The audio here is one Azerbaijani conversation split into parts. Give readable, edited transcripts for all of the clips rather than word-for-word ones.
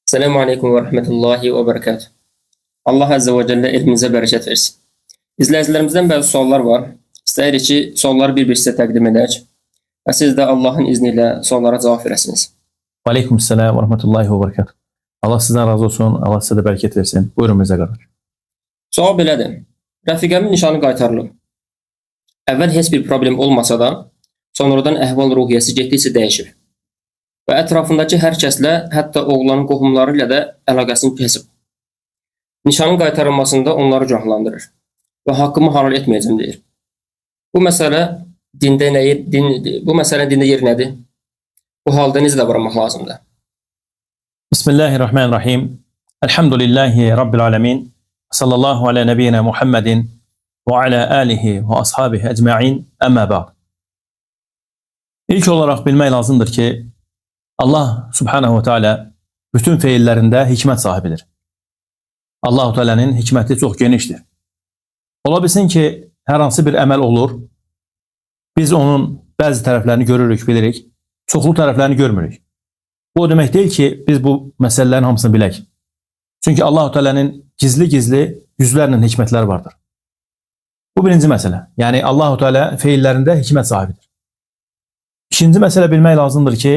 Selamun Aleyküm və Rəhmətullahi və Bərəkatuhu. Allah Əzzə və Cəllə elminizə bərəkət versin. İzləyicilərimizdən bəzi suallar var. İstəyirik ki, sualları bir-bir sizə təqdim edək və siz də Allahın izni ilə suallara cavab verəsiniz. Aleykümselam ve rahmetullahi ve berekatuhu. Allah sizden razı olsun. Allah size de bereket versin. Buyurun Mirza qardaş. Sual belədir. Rəfiqəmin nişanı qaytarılıb. Əvvəl heç bir problem olmasa da, sonradan əhval-ruhiyyəsi getdikcə dəyişib. Və ətrafındakı hər kəslə, hətta oğlanın qohumları ilə də əlaqəsini kəsib. Nişanın qaytarılmasında onları günahlandırır və haqqımı halal etməyəcəm deyir. Bu məsələ dində nə yer, din, bu məsələnin dində yeri nədir? Bu halda necə davranmaq lazımdır? Bismillahirrahmanirrahim. Elhamdülillahi Rabbil alemin. Sallallahu ala nebiyyina Muhammedin ve ala alihi ve ashabihi ecma'in. Əmmə ba'd. İlk olarak bilmək lazımdır ki, Allah subhanahu ve teala bütün fiillərində hikmət sahibidir. Allahu Teala'nın hikməti çox genişdir. Ola bilsin ki, hər hansı bir əməl olur, biz onun bəzi tərəflərini görürük, bilirik, çoxlu tərəflərini görmürük. Bu o demək deyil ki, biz bu məsələlərin hamısını bilək. Çünki Allahu Teala'nın gizli-gizli yüzlərlə hikmətləri vardır. Bu birinci məsələ. Yəni Allahu Teala feillərində hikmət sahibidir. İkinci məsələ bilmək lazımdır ki,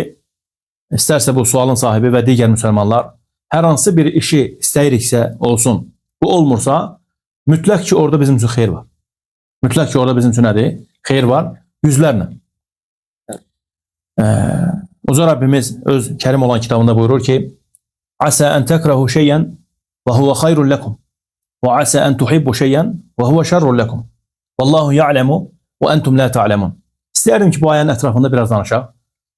istərsə bu sualın sahibi və digər müsəlmanlar hər hansı bir işi istəyiriksə olsun, bu olmursa, mütləq ki, orada bizim üçün xeyir var. Mütləq ki, orada bizim üçün nədir? Xeyir var, yüzlərlə. Uca Rabbimiz öz kərim olan kitabında buyurur ki, Asa en tekrahu şeyen ve huve hayrun lekum ve asa en tuhibbu şeyen ve huve şerrun lekum. Vallahu ya'lemu ve entum la ta'lemun. İstərdim ki, bu ayənin ətrafında biraz danışaq.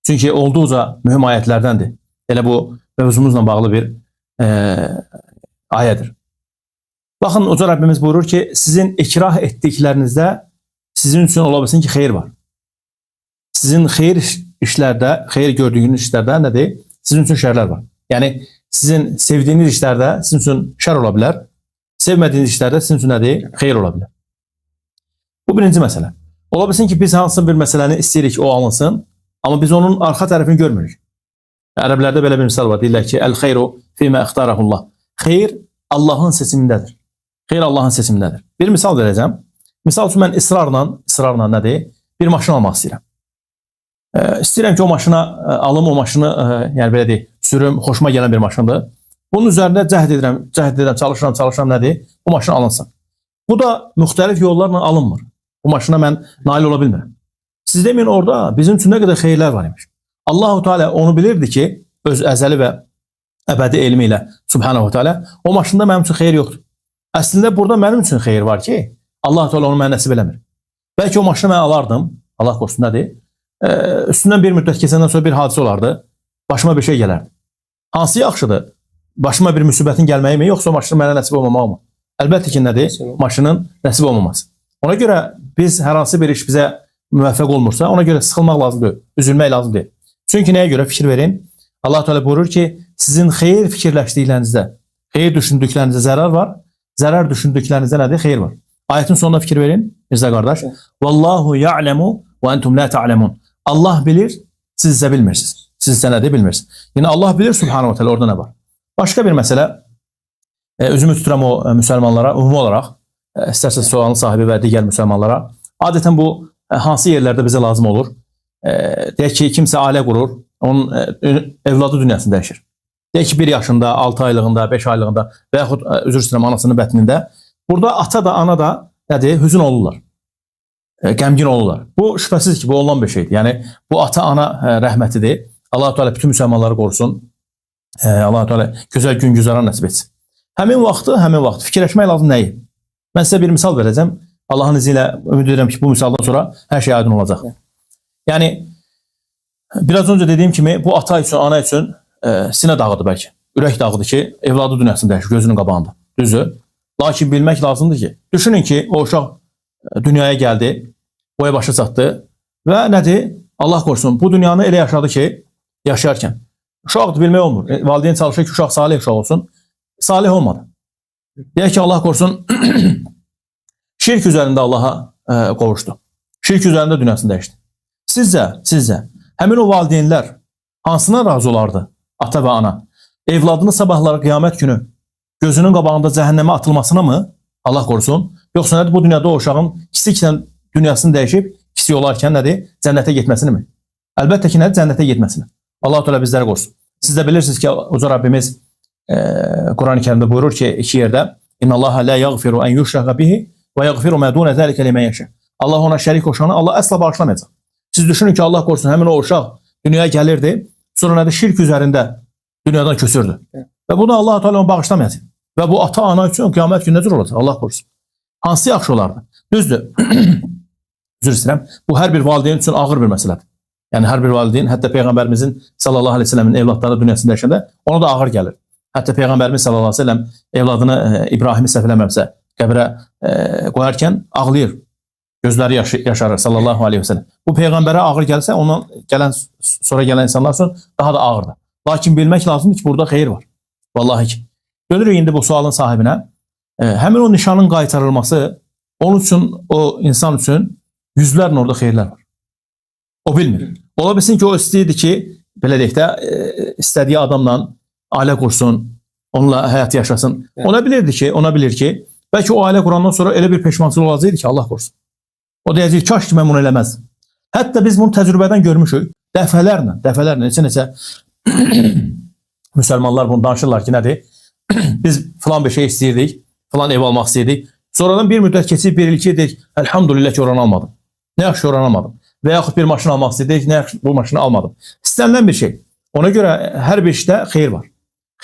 Çünki olduqca mühüm ayətlərdəndir. Elə bu mövzumuzla bağlı bir ayədir. Baxın, Uca Rabbimiz buyurur ki, sizin ikrah etdiklərinizdə sizin üçün ola bilsin ki, xeyir var. Sizin xeyir işlərdə, xeyir gördüyünüz işlərdə nədir? Sizin üçün şərlər var. Yəni, sizin sevdiyiniz işlərdə sizin üçün şər ola bilər. Sevmədiyiniz işlərdə sizin üçün nədir? Xeyir ola bilər. Bu birinci məsələ. Ola bilsin ki, biz hansısa bir məsələni istəyirik, o alınsın, amma biz onun arxa tərəfini görmürük. Ərəblərdə belə bir misal var. Deyirlər ki, əl-xeyru fīmə ixtarahullah. Xeyir Allahın seçimindədir. Xeyir Allahın seçimindədir. Bir misal verəcəm. Misal üçün mən israrla nədir? Bir maşın almaq istəyirəm. İstəyirəm ki, o maşına alım, o maşını, yəni belə deyək, sürüm, xoşuma gələn bir maşındır. Bunun üzərində cəhd edirəm, çalışıram, nədir? Bu maşın alınsın. Bu da müxtəlif yollarla alınmır. Bu maşına mən nail ola bilmirəm. Siz deməyin orada bizim üçün nə qədər xeyirlər var imiş. Allahu Teala onu bilirdi ki, öz əzəli və əbədi elmi ilə Subhanahu Teala o maşında mənim üçün xeyir yoxdur. Əslində burada mənim üçün xeyir var ki, Allah Teala onu mənə nəsib eləmir. Bəlkə o maşını mən alardım, Allah qorusun nədir? Üstündən bir müddət keçəndən sonra bir hadisə olardı, başıma bir şey gələrdi. Hansı yaxşıdır? Başıma bir müsibətin gəlməyi mi, yoxsa o maşının mənə nəsib olmamağı mı? Əlbəttə ki, nədir? Maşının nəsib olmaması. Ona görə biz hər hansı bir iş bizə müvəffəq olmursa, ona görə sıxılmaq lazım deyil, üzülmək lazım deyil. Çünki nəyə görə fikir verin? Allah Teala buyurur ki, sizin xeyir fikirləşdiklərinizdə, xeyir düşündüklərinizdə zərər var, zərər düşündüklərinizdə nədir? Xeyir var. Ayetin sonuna fikir verin, Mirza qardaş. Vallahu ya'lemu və entum la ta'lemun. Allah bilir, siz isə bilmirsiniz. Siz isə nədir bilmirsiniz. Yəni Allah bilir Subhanahu ve Teala orada nə var. Başqa bir məsələ, üzümü tuturam o müsəlmanlara, ümumi olaraq, istərsə sualın sahibi və digər müsəlmanlara. Adətən bu hansı yerlərdə bizə lazım olur? Deyək ki, kimsə ailə qurur, onun evladı dünyasını dəyişir. Deyək ki, 1 yaşında, 6 aylığında, 5 aylığında və yaxud, üzr istəyirəm, anasının bətnində. Burada ata da, ana da nədir? Hüzün olurlar. Qəmgin olurlar. Bu şübhəsiz ki, bu olunan bir şeydir. Yəni, bu ata-ana rəhmətidir. Allah-u Teala bütün müsəlmanları qorusun. Allah-u Teala gözəl gün güzaran nəsib etsin. Həmin vaxtı fikirləşmək lazım nəyi? Mən sizə bir misal verəcəm. Allahın izni ilə ümid edirəm ki, bu misaldan sonra hər şey aydın olacaq. Yəni, biraz öncə dediyim kimi, bu ata üçün, ana üçün sinə dağıdır bəlkə. Ürək dağıdır ki, evladı dünyasını dəyişir, gözünün qabağında. Düzdür? Lakin bilmək lazımdır ki, düşünün ki, o uşaq dünyaya gəldi, boya başa çatdı və nədir? Allah qorusun, bu dünyanı elə yaşadı ki, yaşayarkən. Uşaqdır, bilmək olmur. Valideyn çalışır ki, uşaq salih uşaq olsun. Salih olmadı. Deyək ki, Allah qorusun, şirk üzərində Allaha qovuşdu. Şirk üzərində dünyasını dəyişdi. Sizcə, həmin o valideynlər hansına razı olardı? Ata və ana. Evladını sabahları qiyamət günü gözünün qabağında cəhənnəmə atılmasına mı? Allah qorusun. Yoxsa nədir bu dünyada o uşağın kiçiklə dünyasını dəyişib, kiçik olarkən nədir? Cənnətə getməsini mi? Əlbəttə ki, nədir? Cənnətə getməsini. Allah Teala bizləri qorusun. Siz də bilirsiniz ki, Uca Rabbimiz Quran-ı Kərimdə buyurur ki, iki yerdə İnnallaha la yaghfiru en yushraka bihi və yaghfiru ma dun zalika limen yasha. Allah ona şərik qoşanı Allah əsla bağışlamayacaq. Siz düşünün ki, Allah qorusun, həmin o uşaq dünyaya gəlirdi, sonra nədir? Şirk üzərində dünyadan köçürdü. Evet. Və bunu Allah Teala onu bağışlamayacaq. Və bu ata ana üçün qiyamət günü necə olacaq? Allah qorusun. Hansı yaxşı olardı? Düzdür. Üzr istəyirəm. Bu hər bir valideyn üçün ağır bir məsələdir. Yəni hər bir valideyn, hətta Peyğəmbərimizin sallallahu əleyhi və səlləmin evladları dünyasını dəyişəndə ona da ağır gəlir. Hətta Peyğəmbərimiz sallallahu əleyhi və səlləm evladını İbrahimi səhv eləmirəmsə qəbrə qoyarkən ağlayır. Gözləri yaşarır sallallahu əleyhi və səlləm. Bu peyğəmbərə ağır gəlsə, ondan gələn sonra gələn insanlar üçün daha da ağırdır. Lakin bilmək lazımdır ki, burada xeyir var. Vallahi ki. Dönürük indi bu sualın sahibinə. Həmin o nişanın qaytarılması onun üçün, o insan üçün yüzlərlə orada xeyirlər var. O bilmir. Ola bilsin ki, o istəyirdi ki, belə deyək də, istədiyi adamla ailə qursun, onunla həyat yaşasın. Evet. Ona bilirdi ki, ona bilir ki, bəlkə o ailə qurandan sonra elə bir peşmançılıq olacaqdı ki, Allah qorusun. O deyəcək, kaş ki mən bunu eləməzdim. Hətta biz bunu təcrübədən görmüşük. Dəfələrlə, dəfələrlə, neçə-neçə müsəlmanlar bunu danışırlar ki, nədir? Biz filan bir şey istəyirdik, filan ev almaq istəyirdik. Sonradan bir müddət keçib, bir il iki dedik, elhamdülillah ki, oranı almadım. Nə yaxşı oranı almadım. Və yaxud bir maşın almaq istəyirdik, nə yaxşı bu maşını almadım. İstənilən bir şey. Ona görə hər bir işdə xeyir var.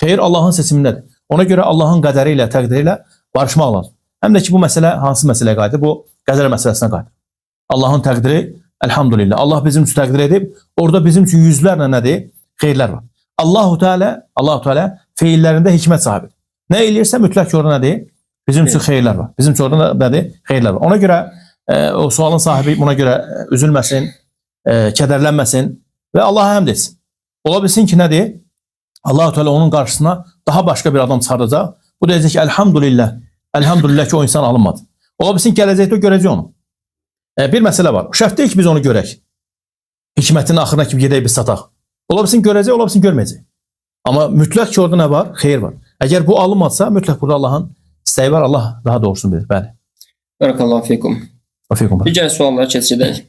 Xeyir Allahın seçimindədir. Ona görə Allahın qədəri ilə, təqdiri ilə barışmaq lazım. Həm də ki, bu məsələ hansı məsələyə qayıdır? Bu qədər məsələsinə qayıdır. Allahın təqdiri, elhamdülillah. Allah bizim üçün təqdir edib, orada bizim üçün yüzlərlə nədir? Xeyirlər var. Allahu Teala, Allahu Teala feillərində hikmət sahibidir. Nə eləyirsə mütləq ki, orada nədir? Bizim üçün xeyirlər var. Bizim üçün orada nədir? Xeyirlər var. Ona görə o sualın sahibi buna görə üzülməsin, kədərlənməsin və Allaha həmd etsin. Ola bilsin ki, nədir? Allahu Teala onun qarşısına daha başqa bir adam çıxardacaq. Bu deyəcək ki, elhamdülillah, elhamdülillah ki, o insan alınmadı. Ola bilsin ki, gələcəkdə o görəcək onu. Bir məsələ var. Şərt deyil ki, biz onu görək. Hikmətin axırına kimi gedək biz sataq. Ola bilsin görəcək, ola bilsin görməyəcək. Amma mütləq ki, orada nə var? Xeyir var. Əgər bu alınmazsa, mütləq burada Allahın istəyi var. Allah daha doğrusunu bilir. Bəli. Barakallahu fikum. Afikum. Digər suallara keçidək.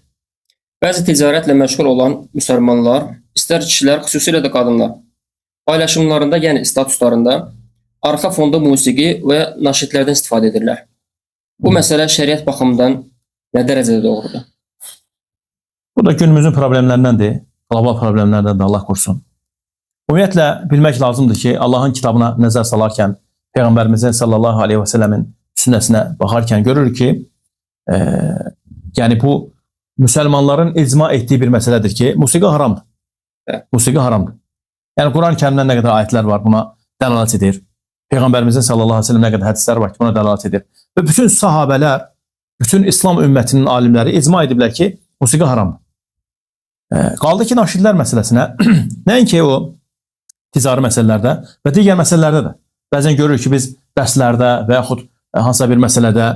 Bəzi ticarətlə məşğul olan müsəlmanlar, istər kişilər, xüsusilə də qadınlar, paylaşımlarında, yəni statuslarında arxa fonda musiqi və naşidlərdən istifadə edirlər. Bu məsələ şəriət baxımından nə dərəcədə doğrudur? Bu da günümüzün problemlərindəndir. Qlobal problemlərdən də Allah qorusun. Ümumiyyətlə bilmək lazımdır ki, Allahın kitabına nəzər salarkən, Peyğəmbərimizin sallallahu aleyhi və səlləmin sünnəsinə baxarkən görürük ki, yəni bu müsəlmanların icma etdiyi bir məsələdir ki, musiqi haramdır. Evet. Musiqi haramdır. Yəni Quran-ı Kərimdən nə qədər ayətlər var buna dəlalət edir. Peyğəmbərimizin sallallahu aleyhi və səlləm nə qədər hədislər var ki, buna dəlalət edir. Və bütün sahabələr, bütün İslam ümmətinin alimləri icma ediblər ki, musiqi haramdır. Qaldı ki, naşidlər məsələsinə, nəinki o ticari məsələlərdə və digər məsələlərdə də. Bəzən görürük ki, biz dərslərdə və yaxud hansısa bir məsələdə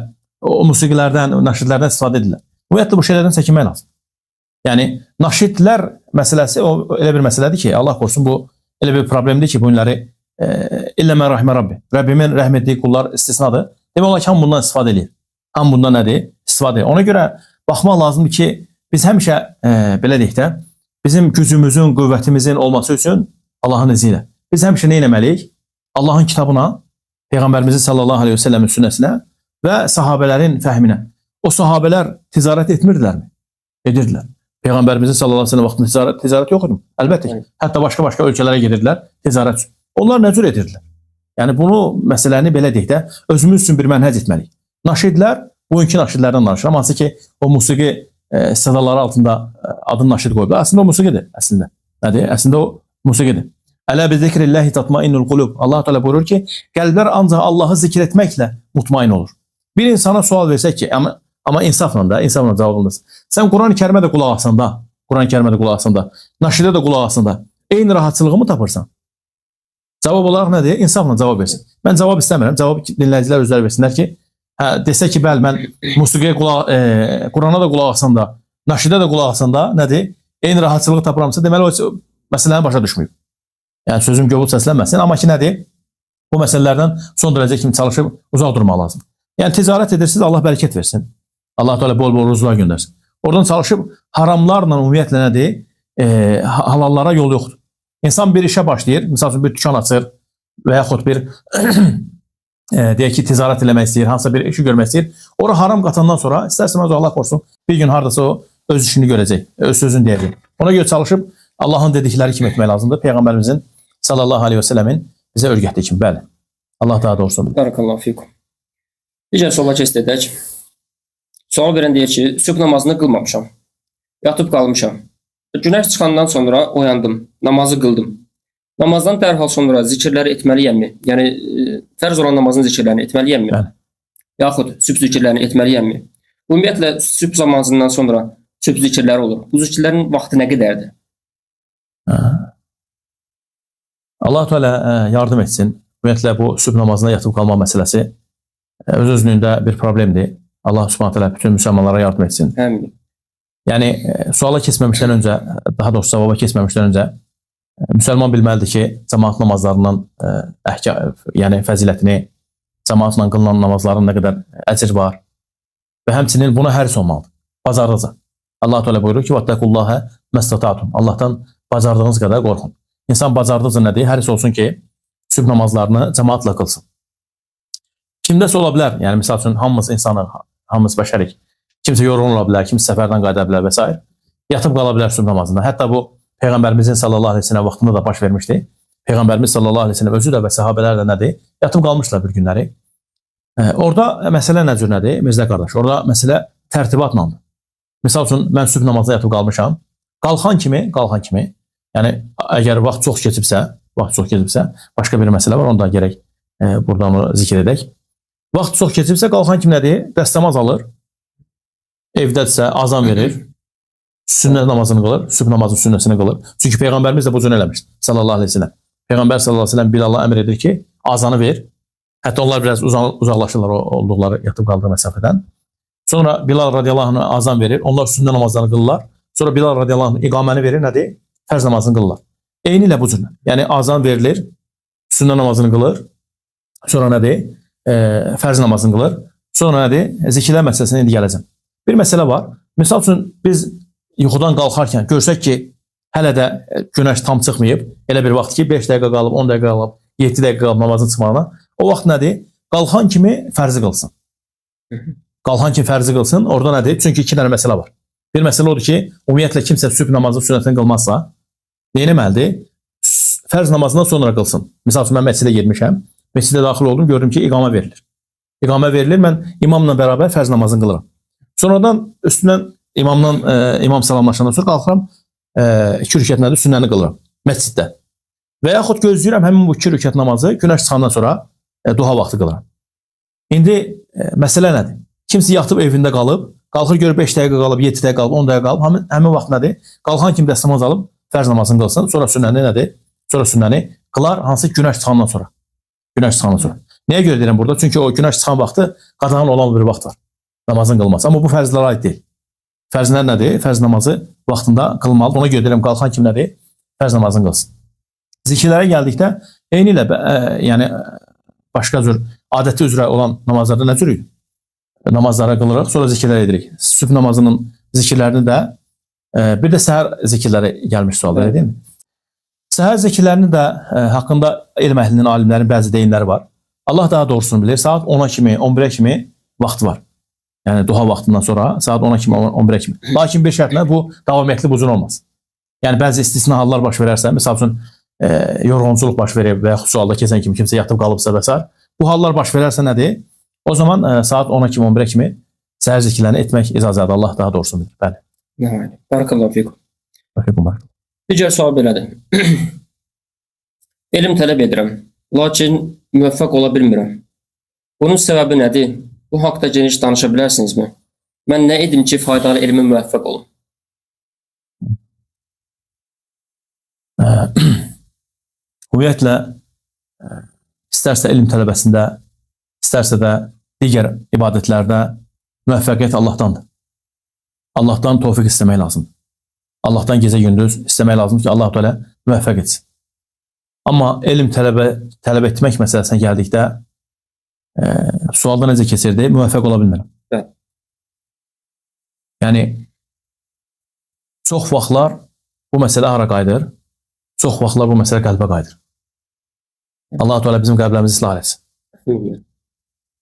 o musiqilərdən, naşidlərdən istifadə edirlər. Ümumiyyətlə bu şeylərdən çəkinmək lazım. Yəni naşidlər məsələsi o elə bir məsələdir ki, Allah qorusun bu elə bir problemdir ki, bu günləri illə mən rahmə Rabbi. Rəbbimin rəhm etdiyi qullar istisnadır. Demək olar ki, hamı bundan istifadə eləyir. Hamı bundan nədir? İstifadə edir. Ona görə baxmaq lazımdır ki, biz həmişə belə deyək də, bizim gücümüzün, qüvvətimizin olması üçün Allahın izni ilə. Biz həmişə nə etməliyik? Allahın kitabına, Peyğəmbərimizin sallallahu aleyhi və səlləmin sünnəsinə və sahabələrin fəhminə. O sahabələr ticarət etmirdilərmi? Edirdilər. Peyğəmbərimizin sallallahu aleyhi və səlləm vaxtında ticarət yox idi. Əlbəttə ki. Evet. Hətta başqa-başqa ölkələrə gedirdilər ticarət üçün. Onlar nə cür edirdilər? Yəni bunu məsələni belə deyək də, özümüz üçün bir mənhəc etməliyik. Naşidlər, bugünkü naşidlərdən danışıram. Hansı ki, o musiqi sədaları altında adını naşid qoyublar. Əslində o musiqidir, əslində. Nədir? Əslində o musiqidir. Ələ bi zikrillahi tatmainnul qulub. Allah Teala buyurur ki, qəlblər ancaq Allahı zikr etməklə mutmain olur. Bir insana sual versək ki, amma insafla da, insafla cavablandırsın. Sən Quran-ı Kərimə də qulaq asanda, Quran-ı Kərimə də qulaq asanda, naşidə də qulaq asanda eyni rahatçılığı mı tapırsan? Cavab olaraq nədir? İnsafla cavab versin. Mən cavab istəmirəm. Cavab dinləyicilər özləri versinlər ki, hə, desə ki, bəli, mən musiqiyə qulaq, Qurana da qulaq asanda, naşidə də qulaq asanda nədir? Eyni rahatçılığı tapıramsa, deməli o məsələni başa düşməyib. Yəni sözüm göbul səslənməsin, amma ki nədir? Bu məsələlərdən son dərəcə kimi çalışıb uzaq durmaq lazım. Yəni ticarət edirsiniz, Allah bərəkət versin. Allah Teala bol-bol ruzular göndərsin. Oradan çalışıb haramlarla ümumiyyətlə nədir? Halallara yol yoxdur. İnsan bir işə başlayır, misal üçün bir dükan açır və yaxud bir deyək ki, ticarət eləmək istəyir, hansısa bir işi görmək istəyir. Ora haram qatandan sonra istər-istəməz Allah korusun, bir gün hardasa o öz işini görəcək, öz sözünü deyəcək. Ona görə çalışıb Allahın dedikləri kimi etmək lazımdır. Peyğəmbərimizin sallallahu aleyhi və səlləmin bizə öyrətdiyi kimi. Bəli. Allah daha doğrusunu bilir. Barakallahu fikum. Digər suala keçid edək. Sual verən deyir ki, sübh namazını qılmamışam. Yatıb qalmışam. Günəş çıxandan sonra oyandım, namazı qıldım. Namazdan dərhal sonra zikirləri etməliyəmmi? Yəni fərz olan namazın zikirlərini etməliyəmmi? Bəli. Yaxud sübh zikirlərini etməliyəmmi? Ümumiyyətlə sübh namazından sonra sübh zikirləri olur. Bu zikirlərin vaxtı nə qədərdir? Allah Teala yardım etsin. Ümumiyyətlə bu sübh namazına yatıb qalma məsələsi öz-özlüyündə bir problemdir. Allah Subhanahu taala bütün müsəlmanlara yardım etsin. Həmin. Yəni suala keçməmişdən öncə, daha doğrusu cavaba keçməmişdən öncə müsəlman bilməlidir ki, cəmaat namazlarından yəni fəzilətini, cəmaatla qılınan namazların nə qədər əcr var və həmçinin buna həris olmalıdır. Bacardıqca. Allah Teala buyurur ki: "Vettaqullaha məstatatum." Allahdan bacardığınız qədər qorxun. İnsan bacardıqca nədir? Həris olsun ki, sübh namazlarını cəmaatla qılsın. Kimdəsə ola bilər, yəni misal üçün hamımız insanıq, hamımız bəşərik. Kimsə yorğun ola bilər, kimsə səfərdən qayıda bilər və s. Yatıb qala bilər sübh namazında. Hətta bu Peyğəmbərimizin sallallahu əleyhi və səlləm vaxtında da baş vermişdi. Peyğəmbərimiz sallallahu əleyhi və səlləm özü də və səhabələr də nədir? Yatıb qalmışlar bir günləri. Orada məsələ nə cür nədir? Mirzə qardaş, orada məsələ tərtibatlandır. Misal üçün mən sübh namazına yatıb qalmışam. Qalxan kimi, yəni əgər vaxt çox keçibsə, başqa bir məsələ var, onu da gərək buradan onu zikr edək. Vaxt çox keçibsə, qalxan kimi nədir? Dəstəmaz alır, evdədirsə azan verir, sünnət namazını qılır, sübh namazının sünnəsini qılır. Çünki Peyğəmbərimiz də bu cür eləmişdi, sallallahu əleyhi və səlləm. Peyğəmbər sallallahu əleyhi və səlləm Bilala əmr edir ki, azanı ver. Hətta onlar biraz uzaqlaşırlar o olduqları, yatıb qaldığı məsafədən. Sonra Bilal radiyallahu anh azan verir, onlar sünnət namazlarını qılırlar. Sonra Bilal radiyallahu anh iqaməni verir, nədir? Fərz namazını qılırlar. Eyni ilə bu cür. Yəni azan verilir, sünnət namazını qılır. Sonra nədir? Fərz namazını qılır. Sonra nədir? Zikirlər məsələsinə indi gələcəm. Bir məsələ var. Misal üçün biz yuxudan qalxarkən görsək ki, hələ də günəş tam çıxmayıb, elə bir vaxt ki, 5 dəqiqə qalıb, 10 dəqiqə qalıb, 7 dəqiqə qalıb namazın çıxmağına, o vaxt nədir? Qalxan kimi fərzi qılsın. Qalxan kimi fərzi qılsın, orada nədir? Çünki iki dənə məsələ var. Bir məsələ odur ki, ümumiyyətlə kimsə sübh namazının sünnətini qılmazsa, nə etməlidir? Fərz namazından sonra qılsın. Misal üçün, mən məscidə girmişəm, məscidə daxil oldum, gördüm ki, iqamə verilir. İqamə verilir, mən imamla bərabər fərz namazını qılıram. Sonradan üstündən imamla imam salamlaşandan sonra qalxıram, iki rükət nədir? Sünnəni qılıram məsciddə. Və yaxud gözləyirəm həmin bu iki rükət namazı günəş çıxandan sonra duha vaxtı qılıram. İndi məsələ nədir? Kimsə yatıb evində qalıb, qalxır görür 5 dəqiqə qalıb, 7 dəqiqə qalıb, 10 dəqiqə qalıb, həmin vaxt nədir? Qalxan kimi dəstəmaz alıb fərz namazını qılsın, sonra sünnəni nədir? Sonra sünnəni qılar, hansı günəş çıxandan sonra. Günəş çıxandan sonra. Nəyə görə deyirəm burada? Çünki o günəş çıxan vaxtı qadağan olan bir vaxt var. Namazın qılması. Amma bu fərzlərə aid deyil. Fərzlər nədir? Fərz namazı vaxtında qılmalıdır. Ona görə deyirəm, qalxan kim nədir? Fərz namazını qılsın. Zikirlərə gəldikdə eyni ilə yəni başqa cür adəti üzrə olan namazlarda nə cür idi? Namazlara qılırıq, sonra zikirlər edirik. Sübh namazının zikirlərini də bir də səhər zikirləri gəlmiş sualda, evet, değil mi? Səhər zikirlərinin də haqqında elm əhlinin, alimlərin bəzi deyimləri var. Allah daha doğrusunu bilir. Saat 10-a kimi, 11-ə kimi vaxt var. Yəni duha vaxtından sonra saat 10-a kimi, 11-ə kimi. Lakin bir şərtlə bu davamiyyətli bu cür olmaz. Yəni bəzi istisna hallar baş verərsə, misal üçün yorğunçuluq baş verib və yaxud sualda keçən kimi kimsə yatıb qalıbsa və s. Bu hallar baş verərsə nədir? O zaman saat 10-a kimi, 11-ə kimi səhər zikirlərini etmək icazədir. Allah daha doğrusunu bilir. Bəli. Bəli. Barakallahu fikum. Barakallahu. Digər sual belədir. Elm tələb edirəm, lakin müvəffəq ola bilmirəm. Bunun səbəbi nədir? Bu haqda geniş danışa bilərsinizmi? Mən nə edim ki, faydalı elmə müvəffəq olum? Ümumiyyətlə, istərsə elm tələbəsində, istərsə də digər ibadətlərdə müvəffəqiyyət Allahdandır. Allahdan tövfiq istəmək lazımdır. Allahdan gecə gündüz istəmək lazımdır ki, Allah Teala müvəffəq etsin. Amma elm tələb etmək məsələsinə gəldikdə sualda necə keçirdi, müvəffəq ola bilmirəm. Bəli. Yəni, çox vaxtlar bu məsələ hara qayıdır? Çox vaxtlar bu məsələ qəlbə qayıdır. Allah-u Teala bizim qəlblərimizi islah etsin.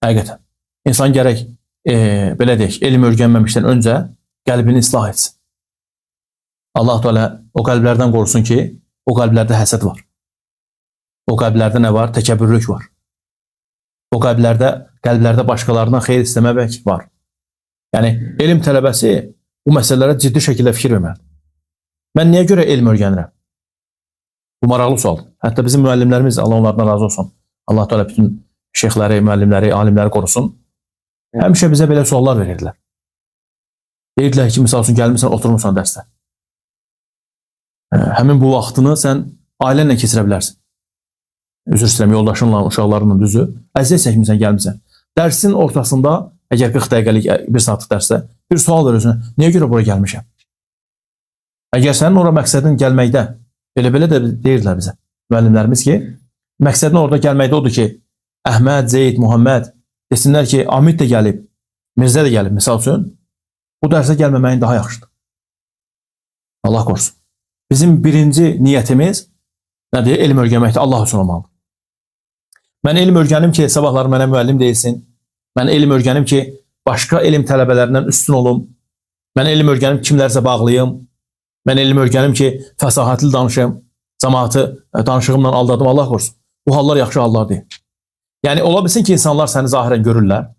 Həqiqətən. İnsan gərək, belə deyək, elm öyrənməmişdən öncə qəlbini islah etsin. Allah-u Teala o qəlblərdən qorusun ki, o qəlblərdə həsəd var. O qəlblərdə nə var? Təkəbbürlük var. O qəlblərdə başqalarından xeyir istəməmək var. Yəni, elm tələbəsi bu məsələlərə ciddi şəkildə fikir verməlidir. Mən niyə görə elm öyrənirəm? Bu maraqlı sualdır. Hətta bizim müəllimlərimiz, Allah onlardan razı olsun. Allah Teala bütün şeyxləri, müəllimləri, alimləri qorusun. Həmişə bizə belə suallar verirdilər. Deyirdilər ki, misal üçün, gəlmirsən, oturmursan dərsdə. Həmin bu vaxtını sən ailənlə keçirə bilərsən. Üzr istəyirəm, yoldaşınla, uşaqlarınla düzü. Əziyyət çəkmirsən, gəlmirsən. Dərsin ortasında, əgər 40 dəqiqəlik, bir saatlıq dərsdə, bir sual ver özünə. Niyə görə bura gəlmişəm? Əgər sənin ora məqsədin gəlməkdə, belə-belə də deyirdilər bizə, müəllimlərimiz ki, məqsədin orada gəlməkdə odur ki, Əhməd, Zeyd, Muhammed desinlər ki, Amid də gəlib, Mirzə də gəlib, misal üçün, bu dərsə gəlməməyin daha yaxşıdır. Allah qorusun. Bizim birinci niyyətimiz nədir? Elm öyrənməkdə Allah üçün olmalıdır. Mən elm öyrənim ki, sabahlar mənə müəllim deyilsin. Mən elm öyrənim ki, başqa elm tələbələrindən üstün olum. Mən elm öyrənim kimlərsə bağlıyım. Mən elm öyrənim ki, fəsahətli danışım. Cəmaatı danışığımla aldadım, Allah qorusun. Bu hallar yaxşı hallar deyil. Yəni, ola bilsin ki, insanlar səni zahirən görürlər.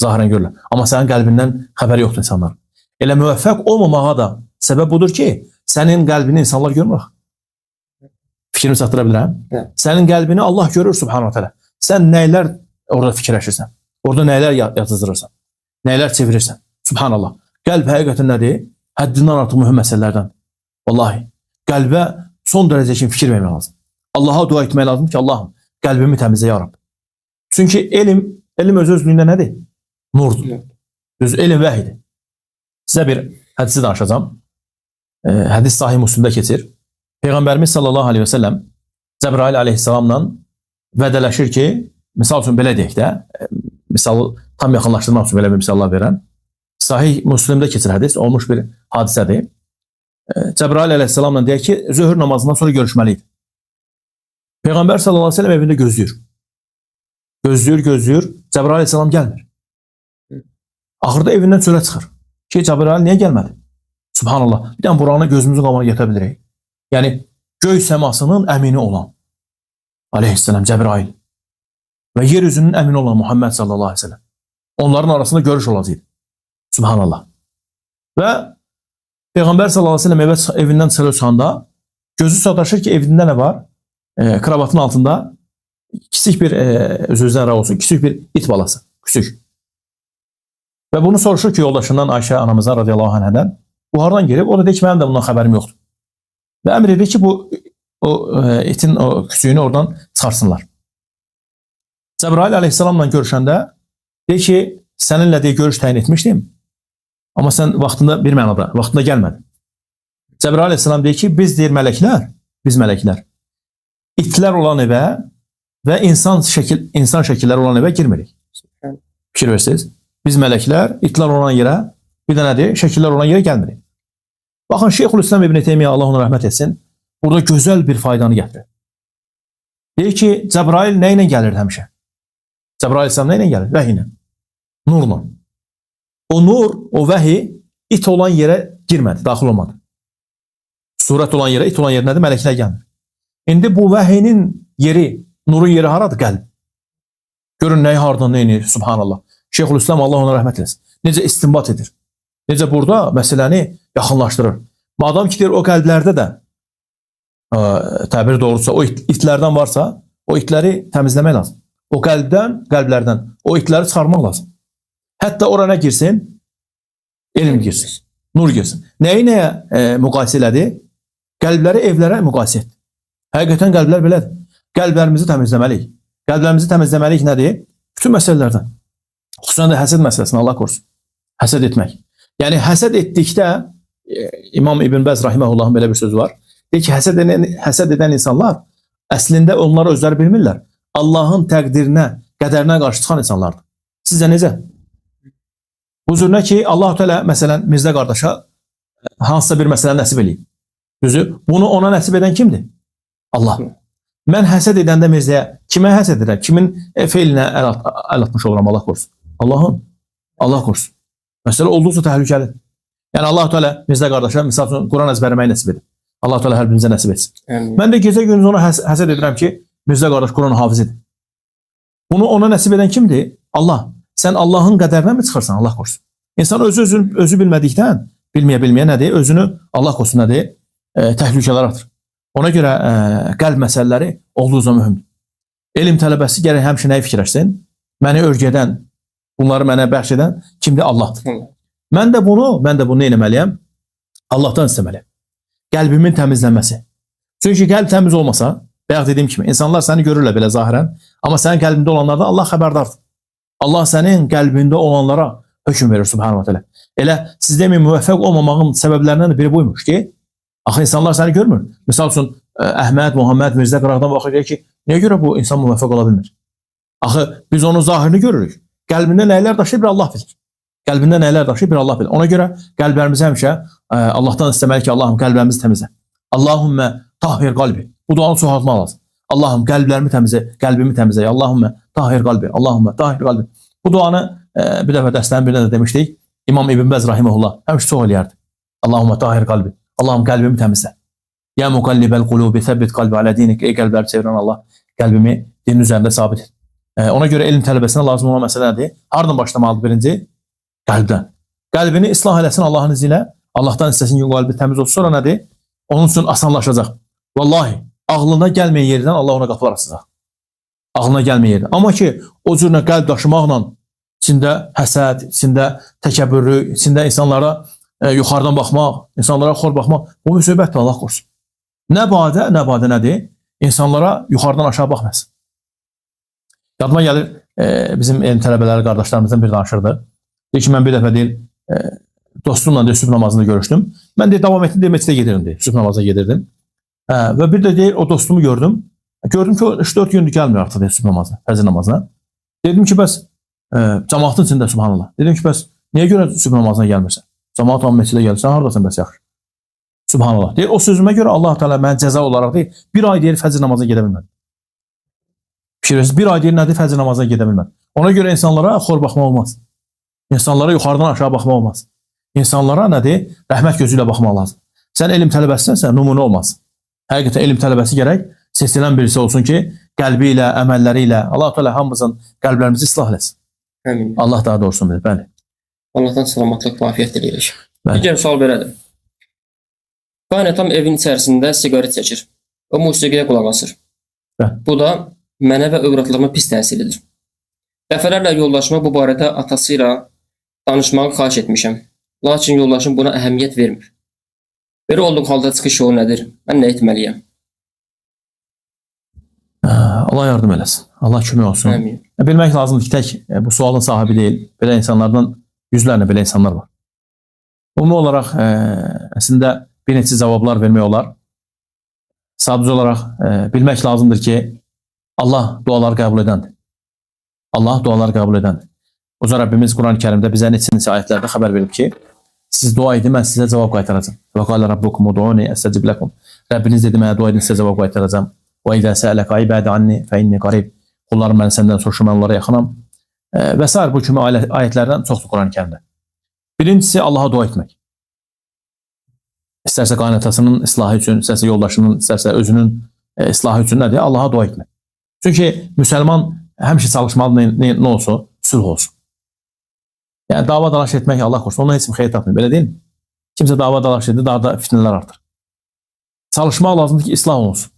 Zahirən görürlər. Amma sənin qəlbindən xəbəri yoxdur insanların. Elə müvəffəq olmamağa da səbəb budur ki, sənin qəlbini insanlar görmür. Fikrimi çatdıra bilirəm. Evet. Sənin qəlbini Allah görür, subhanahu teala. Sən nəylər orada fikirləşirsən? Orada nəylər yazdırırsan? Nəylər çevirirsən? Subhanallah. Qəlb həqiqətən nədir? Həddindən artıq mühüm məsələlərdən. Vallahi, qəlbə son dərəcə kimi fikir vermək lazım. Allaha dua etmək lazım ki, Allahım, qəlbimi təmizlə ya Rab. Çünki elm öz-özlüyündə nədir? Nurdur. Düz, elm vəhidir. Sizə bir hədisi danışacağam. Hədis Sahih Müslimdə keçir. Peyğəmbərimiz sallallahu aleyhi və səlləm Cəbrail aleyhissalamla vədələşir ki, misal üçün belə deyək də, misalı tam yaxınlaşdırmaq üçün belə bir misallar verən. Sahih Müslimdə keçir hədis, olmuş bir hadisədir. Cəbrail aleyhissalamla deyək ki, zöhr namazından sonra görüşməliydi. Peyğəmbər sallallahu aleyhi və səlləm evində gözləyir. Gözləyir, gözləyir. Cəbrail aleyhissalam gəlmir. Axırda evindən çölə çıxır. Ki, Cəbrail niyə gəlmədi? Subhanallah. Bir dənə buranı gözümüzün qabağına gətirə bilirik. Yəni, göy səmasının əmini olan aleyhissalam Cəbrail və yer üzünün əmini olan Muhammed sallallahu aleyhi ve sellem. Onların arasında görüş olacaqdı. Subhanallah. Və Peyğəmbər sallallahu aleyhi ve sellem evindən çölə çıxanda gözü sataşır ki, evində nə var? Kravatın altında kiçik bir, özünüzdən razı olsun, kiçik bir it balası. Küçük. Və bunu soruşur ki, yoldaşından Ayşə anamızdan radiyallahu anhədən. Bu hardan gelib? O da deyir ki, mənim də bundan xəbərim yoxdur. Və əmr edir ki, bu o itin o küçüyünü oradan çıxarsınlar. Cəbrail aleyhissalamla görüşəndə deyir ki, səninlə deyir, görüş təyin etmişdim. Amma sən vaxtında bir mənada, vaxtında gəlmədin. Cəbrail aleyhissalam deyir ki, biz deyir mələklər, biz mələklər itlər olan evə və insan şəkilləri olan evə girmirik. Fikir versiniz. Biz mələklər itlər olan yerə, bir də nədir? Şəkillər olan yerə gəlmirik. Baxın, Şeyxülislam İbn Teymiyyə, Allah ona rəhmət etsin, burada gözəl bir faydanı gətirir. Deyir ki, Cəbrail nə ilə gəlirdi həmişə? Cəbrail əleyhissalam nə ilə gəlir? Vəhi ilə. Nurla. O nur, o vəhi it olan yerə girmədi, daxil olmadı. Surət olan yerə, it olan yerə nədir? Mələklər gəlmir. İndi bu vəhinin yeri, nurun yeri haradır? Qəlb. Görün nəyi hardan nə edir? Subhanallah. Şeyxülislam Allah ona rəhmət eləsin. Necə istinbat edir? Necə burada məsələni yaxınlaşdırır? Madam ki, deyir, o qəlblərdə də təbir doğrusu o itlərdən varsa, o itləri təmizləmək lazım. O qəlbdən, qəlblərdən o itləri çıxarmaq lazım. Hətta ora nə girsin? Elm girsin, nur girsin. Nəyi nəyə müqayisə elədi? Qəlbləri evlərə müqayisə etdi. Həqiqətən qəlblər belədir. Qəlblərimizi təmizləməliyik. Qəlblərimizi təmizləməliyik nədir? Bütün məsələlərdən. Xüsusən də həsəd məsələsini Allah korusun. Həsəd etmək. Yəni həsəd etdikdə İmam İbn Bəz rahiməhullahın belə bir sözü var. Deyir ki, həsəd edən insanlar Əslində onlar özləri bilmirlər. Allahın təqdirinə, qədərinə qarşı çıxan insanlardır. Sizcə necə? Bu cür nə ki, Allah-u Teala məsələn Mirzə qardaşa hansısa bir məsələ nəsib eləyib. Düzü, bunu ona nəsib edən kimdir? Allah. Mən həsəd edəndə Mirzəyə kimə həsəd edirəm? Kimin feilinə əl atmış oluram, Allah korusun? Allahın. Allah korusun. Məsələ olduqca təhlükəlidir. Yəni Allah-u Teala Mirzə qardaşa misal üçün Quran əzbərləməyi nəsib edir. Allah-u Teala hər birimizə nəsib etsin. Amin. Mən də gecə gündüz ona həsəd edirəm ki, Mirzə qardaş Quran hafizidir. Bunu ona nəsib edən kimdir? Allah. Sən Allahın qədərinə mi çıxırsan? Allah korusun. İnsan özü bilmədikdən, bilməyə nədir? Özünü Allah korusun nədir? Təhlükələr atır. Ona görə qəlb məsələləri olduqca mühümdür. Elm tələbəsi gərək həmişə nəyi fikirləşsin? Məni örgədən, bunları mənə bəxş edən kimdir? Allahdır. Allah. Mən də bunu nə etməliyəm? Allahdan istəməliyəm. Qəlbimin təmizlənməsi. Çünki qəlb təmiz olmasa, bayaq dediyim kimi, insanlar səni görürlər belə zahirən, amma sənin qəlbində olanlardan Allah xəbərdardır. Allah sənin qəlbində olanlara hökm verir Subhanahu teala. Elə siz deməyin müvəffəq olmamağın səbəblərindən də biri buymuş ki, axı insanlar səni görmür. Misal üçün Əhməd, Muhammed, Mirzə qıraqdan baxır ki, niyə görə bu insan müvəffəq ola bilmir? Axı biz onun zahirini görürük. Qəlbində nələr daşıyır bir Allah bilir. Qəlbində nələr daşıyır bir Allah bilir. Ona görə qəlblərimizi həmişə Allahdan istəməli ki, Allahım qəlblərimizi təmizlə. Allahümmə tahhir qalbi. Bu duanı çoxaltmaq lazım. Allahım qəlblərimi təmizlə, qəlbimi təmizlə. Allahümmə tahhir qalbi. Allahümmə tahhir qalbi. Bu duanı bir dəfə dərslərin birində də demişdik. İmam İbn Bəz rahimehullah həmişə çox eləyərdi. Allahümmə tahhir qalbi. Allahım qəlbimi təmizlə. Ya muqallibəl qulubi səbbit qalbi alə dinik. Ey qəlbləri çevirən Allah, qəlbimi dinin üzərində sabit et. Ona görə elm tələbəsinə lazım olan məsələ nədir? Hardan başlamalıdır birinci? Qəlbdən. Qəlbini islah eləsin Allahın izni ilə. Allahdan istəsin ki, qəlbi təmiz olsun. Sonra nədir? Onun üçün asanlaşacaq. Vallahi ağlına gəlməyən yerdən Allah ona qapılar açacaq. Ağlına gəlməyən yerdən. Amma ki, o cürlə qəlb daşımaqla içində həsəd, içində təkəbbürlük, içində insanlara yuxarıdan baxmaq, insanlara xor baxmaq, bu müsibətdir, Allah korusun. Nə badə nədir? İnsanlara yuxarıdan aşağı baxmasın. Yadıma gəlir, bizim elm tələbələri qardaşlarımızdan bir danışırdı. Deyir ki, mən bir dəfə deyir, dostumla deyir, sübh namazında görüşdüm. Mən deyir, davam etdim, deyir, məscidə gedirdim, deyir, sübh namazına gedirdim. Və bir də deyir, o dostumu gördüm. Gördüm ki, o 3-4 gündür gəlmir artıq deyir, sübh namazına, fəcr namazına. Dedim ki, bəs cəmaatın içində, subhanallah. Dedim ki, bəs niyə görə sübh namazına gəlmirsən? Cəmaat hamı məscidə gəlir, sən haradasan bəs yaxşı? Subhanallah. Deyir, o sözümə görə Allah Teala mənə cəza olaraq deyir, bir ay deyir, fəcr namazına gedə bilmədim. Fikir bir ay deyir, nədir, fəcr namazına gedə bilmədim. Ona görə insanlara xor baxmaq olmaz. İnsanlara yuxarıdan aşağı baxmaq olmaz. İnsanlara nədir? Rəhmət gözü ilə baxmaq lazım. Sən elm tələbəsisənsə, nümunə olmaz. Həqiqətən elm tələbəsi gərək seçilən birisi olsun ki, qəlbi ilə, əməlləri ilə Allah Teala hamımızın qəlblərimizi islah eləsin. Amin. Allah daha doğrusunu bilir. Bəli. Allahdan salamatlıq və afiyyət diləyirik. Bəli. Digər sual belədir. Qaynatam evin içərisində siqaret çəkir. O musiqiyə qulaq asır. Bəli. Bu da mənə və övladlarıma pis təsir edir. Dəfələrlə yoldaşıma bu barədə atası ilə danışmağı xahiş etmişəm. Lakin yoldaşım buna əhəmiyyət vermir. Belə olduğu halda çıxış yolu nədir? Mən nə etməliyəm? Allah yardım eləsin. Allah kömək olsun. Amin. Bilmək lazımdır ki, tək bu sualın sahibi deyil. Belə insanlardan yüzlərlə belə insanlar var. Ümumi olaraq əslində bir neçə cavablar vermək olar. Sadəcə olaraq bilmək lazımdır ki, Allah duaları qəbul edəndir. Allah duaları qəbul edəndir. Uca Rəbbimiz Quran-ı Kərimdə bizə neçə-neçə ayətlərdə xəbər verib ki, siz dua edin, mən sizə cavab qaytaracağam. Və qala rabbukum ud'uni estecib lekum. Rəbbiniz dedi, mənə dua edin, sizə cavab qaytaracağam. Və izə səələkə ibadi anni fə inni qarib. Qullarım mən səndən soruşur, mən onlara yaxınam. Və sair bu kimi ayətlərdən çoxdur Quran-ı Kərimdə. Birincisi Allaha dua etmək. İstərsə qaynatasının islahı üçün, istərsə yoldaşının, istərsə özünün islahı üçün nədir? Allaha dua etmək. Çünki müsəlman həmişə çalışmalıdır nə olsun? Sülh olsun. Yəni dava dalaş etmək Allah korusun, ondan heç kim xeyir tapmır, belə deyilmi? Kimsə dava dalaş edir, daha da fitnələr artır. Çalışmaq lazımdır ki, islah olunsun.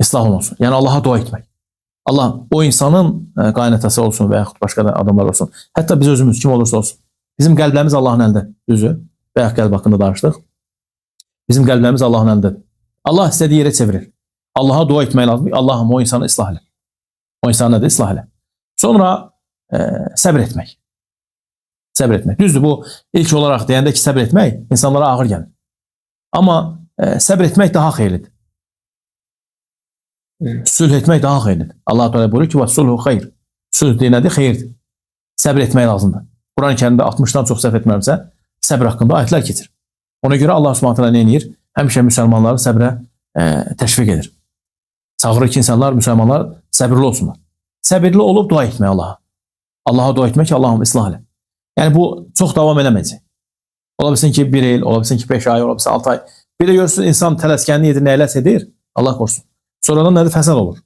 İslah olunsun. Yəni Allaha dua etmək. Allah o insanın qaynatası olsun və yaxud başqa da adamlar olsun. Hətta biz özümüz kim olursa olsun. Bizim qəlblərimiz Allahın əlində. Düzdür? Bayaq qəlb haqqında danışdıq. Bizim qəlblərimiz Allahın əlindədir. Allah istədiyi yerə çevirir. Allaha dua etmək lazımdır. Allahım o insanı islah elə. O insanı nədir? İslah elə. Sonra səbr etmək. Səbr etmək. Düzdür, bu ilk olaraq deyəndə ki, səbr etmək insanlara ağır gəlir. Amma səbr etmək daha xeyirlidir. Sülh etmək daha xeyirlidir. Allah Teala buyurur ki: "Və sulhu xeyr." Sülh deyil nədir? Xeyirdir. Səbr etmək lazımdır. Quran-ı Kərimdə 60-dan çox səhv etmirəmsə, səbr haqqında ayətlər keçir. Ona görə Allah Subhanahu taala nə edir? Həmişə müsəlmanları səbrə təşviq edir. Çağırır ki, insanlar, müsəlmanlar səbirli olsunlar. Səbirli olub dua etmək Allaha. Allaha dua etmək ki, Allahım islah elə. Yəni bu çox davam eləməyəcək. Ola bilsin ki, 1 il, ola bilsin ki, 5 ay, ola bilsin 6 ay. Bir də görürsünüz insan tələskənlik edir, nəyləsə edir, Allah korusun. Sonradan nədir? Fəsad olur.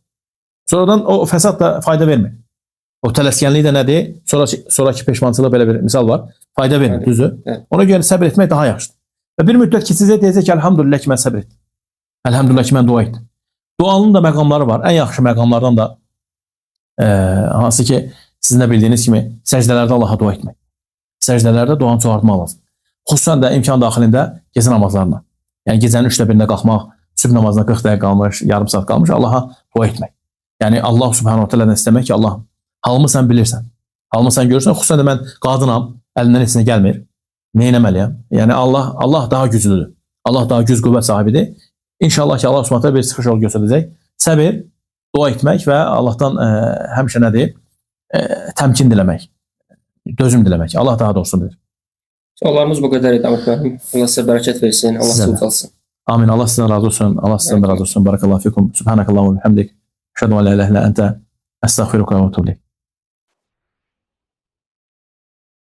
Sonradan o fəsad da fayda vermir. O tələskənlik də nədir? Sonraki peşmançılıq belə bir misal var. Fayda vermir, Evet. düzdür? Evet. Ona görə səbr etmək daha yaxşıdır. Və bir müddət keçəcək deyəcək ki, elhamdülillah ki, mən səbr etdim. Elhamdülillah ki, mən dua etdim. Duanın da məqamları var. Ən yaxşı məqamlardan da hansı ki, sizin də bildiyiniz kimi səcdələrdə Allaha dua etmək. Səcdələrdə duanı çoxaltmaq lazım. Xüsusən də imkan daxilində gecə namazlarına. Yəni gecənin 3də 1-də qalxmaq, sübh namazına 40 dəqiqə qalmış, yarım saat qalmış Allaha dua etmək. Yəni Allah Subhanahu taaladan istəmək ki, Allahım, halımı sən bilirsən. Halımı sən görürsən. Xüsusən də mən qadınam, əlimdən heç nə gəlmir. Nə etməliyəm? Yəni Allah daha güclüdür. Allah daha güc qüvvət sahibidir. İnşallah ki, Allah Subhanahu taala bir çıxış yolu göstərəcək. Səbir, dua etmək və Allahdan həmişə nədir? Təmkin diləmək, dözüm diləmək. Allah daha doğrusunu bilir. Suallarımız bu qədər idi Ahmet müəllim. Allah sizə bərəkət versin. Allah Sizə sizə də. ucalsın. Amin. Allah sizdən razı olsun. Allah sizdən də razı olsun. Barakallahu fikum. Subhanakallahumma bihamdik. Əşhədu en la ilahe illə ente. Əstəğfiruka və etûbü ileyk.